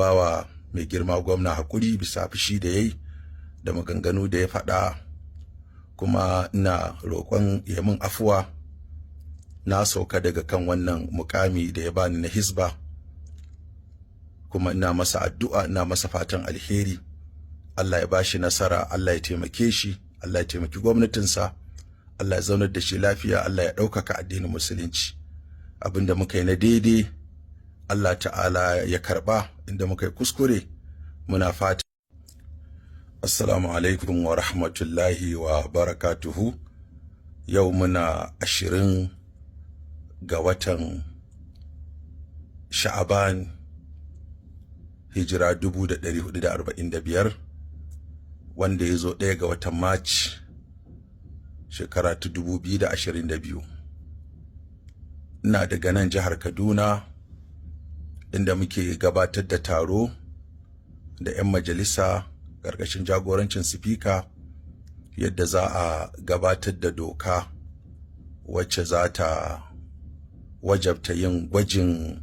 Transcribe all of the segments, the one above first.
Bawa mai girma gwamna hakuri bisa fushi da yayi da maganganu da ya faɗa, kuma ina roƙon ya min afuwa. Na sauka daga kan wannan mukami da ya bani na Hisba, kuma ina masa addu'a, ina masa fatan alheri. Allah ya bashi nasara, Allah ya taimake shi, Allah ya taimaki gwamnatinsa, Allah ya zaunar da shi lafiya, Allah ya ɗaukaka addinin Musulunci. Abinda muka yi na daidai, Allah Ta'ala ya karɓa. Inda muka yi kuskure, muna fata. Assalamu alaikum wa rahmatullahi wa barakatuhu. Yau muna 20 ga watan Sha'aban, hijira 1445, wanda ya zo 1 ga watan March, shekara ta 2022. Ina daga nan jihar Kaduna, inda muke gabatar da taro da 'yan majalisa ƙarƙashin jagorancin sifika, yadda za a gabatar da doka wacce za ta wajabta yin gwajin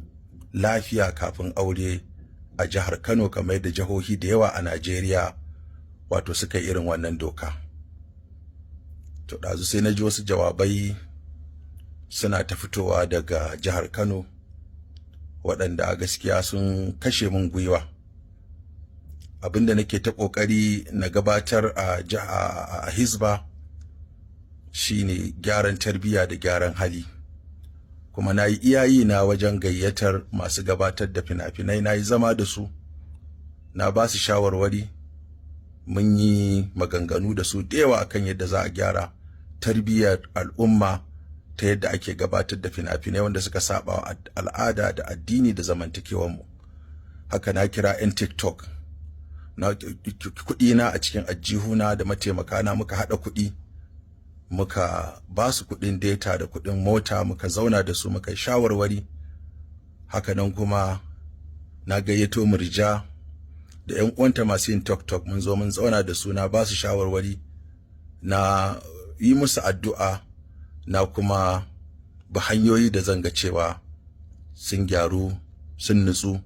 lafiya kafin aure a jihar Kano, kamar yadda jihohi da yawa a Najeriya wato suka yi irin wannan doka. To, ɗazu sai na ji wasu jawabai suna ta fitowa daga jihar Kano waɗanda a gaskiya sun kashe min gwiwa. Abinda nake ta ƙoƙari na gabatar a Hizba shine gyaran tarbiyya da gyaran hali, kuma na yi iyayi na wajen gayyatar masu gabatar da fina-finai. Na yi zama da su, na ba su shawarwari, mun yi maganganu da su da yawa akan yadda za a gyara tarbiyyar al'umma ta yadda ake gabatar da fina-finai wanda suka saba wa al'ada da addini da zamantakewanmu. Haka na kira 'yan TikTok, na kuɗi na a cikin ajihuna da mataimaka na, muka haɗa kuɗi, muka ba su kuɗin data da kuɗin mota, muka zauna da su, muka shawarwari. Haka nan kuma na gayyato Murja da 'yan uwanta masu yin TikTok, mun zo mun zauna da su, na ba su shawarwari, na yi musu addu'a, na kuma bi hanyoyi da zan ga cewa sun gyaru, sun nutsu,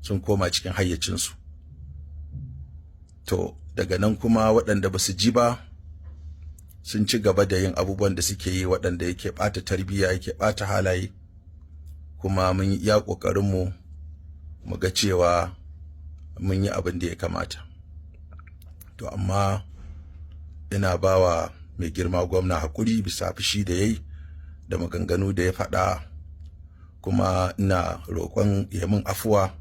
sun koma cikin hayyacinsu. To, daga nan kuma waɗanda ba su ji ba sun ci gaba da yin abubuwan da suke yi, waɗanda yake ɓata tarbiyya, yake ɓata halaye. Kuma mun yi iya ƙoƙarinmu mu ga cewa mun yi abin da ya kamata. To, amma ina bawa mai girma gwamna hakuri bisa fushi da yayi da maganganu da ya faɗa, kuma ina roƙon ya min afuwa.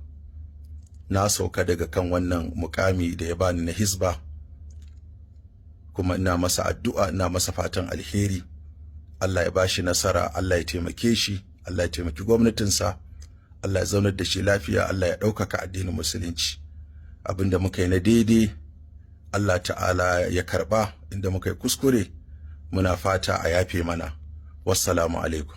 Na sauka daga kan wannan mukami da ya bani na Hisba, kuma ina masa addu'a, ina masa fatan alheri. Allah ya bashi nasara, Allah ya taimake shi, Allah ya taimaki gwamnatinsa, Allah ya zaunar da shi lafiya, Allah ya ɗaukaka addinin Musulunci. Abinda muka yi na daidai, Allah Ta'ala ya karɓa. Inda muka yi kuskure, muna fata a yafe mana. Wassalamu alaikum.